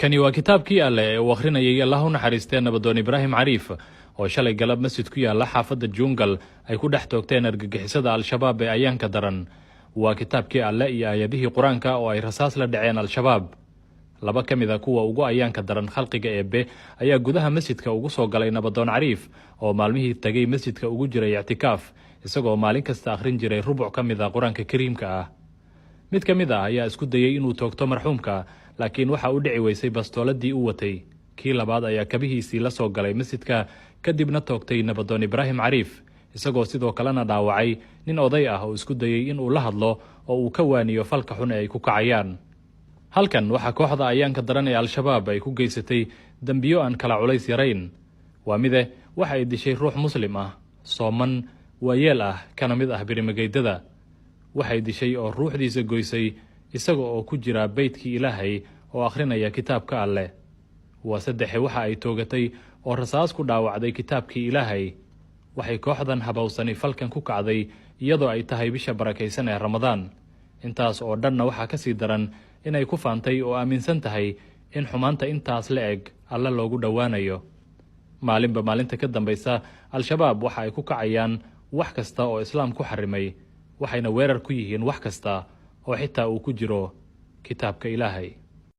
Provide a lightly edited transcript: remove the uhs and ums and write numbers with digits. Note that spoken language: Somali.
Kani waa kitaabkii Alleh ee uu akhrinayay, Allah u naxariistee, nabadoon Ibraahim Cariif, oo shalay galab masjid ku yaalla xaafadda Juungal ay ku dhex toogteen argagixisada Al-Shabaab ee ayaanka daran. Waa kitaabkii Alleh iyo aayadihii Qur-aanka oo ay rasaas la dhaceen Al-Shabaab. Laba ka mid a kuwa ugu ayaanka daran khalqiga Eebbe ayaa gudaha masjidka ugu soo galay nabadoon Cariif, oo maalmihii tagay masjidka ugu jiray ictikaaf, isagoo maalin kasta akhrin jiray rubuc ka mid a Qur-aanka Kariimka ah. Mid ka mid ah ayaa isku dayey inuu toogto marxuumka, laakiin waxa u dhici weysay bastooladii u watay. Kii labaad ayaa kabihiisii la soo galay masjidka, kadibna toogtay nabadoon Ibraahim Cariif, isagoo sidoo kalena dhaawacay nin oday ah oo isku dayey inuu la hadlo oo uu ka waaniyo falka xun ee ay ku kacayaan. Halkan waxaa kooxda ayaanka daran ee Al-Shabaab ay ku geysatay dembiyo aan kala culays yarayn. Waa mide, waxa ay dishay ruux Muslim ah, sooman, waayeel ah, kana mid ah birimageydada. Waxay dishay oo ruuxdiisa goysay isaga oo ku jira beytkii Ilaahay oo akhrinaya kitaabka Alleh. Waa saddexe, waxa ay toogatay oo rasaas ku dhaawacday kitaabkii Ilaahay. Waxay kooxdan habowsani falkan ku kacday iyadoo ay tahay bisha barakaysan ee Ramadaan. Intaas oo dhanna waxaa ka sii daran inay ku faantay oo aaminsan tahay in xumaanta intaas la eg Alle loogu dhowaanayo. Maalinba maalinta ka dambaysa Al-Shabaab waxa ay ku kacayaan wax kasta oo Islaam ku xarimay, waxayna weerar ku yihiin wax kasta oo xitaa uu ku jiro kitaabka Ilaahay.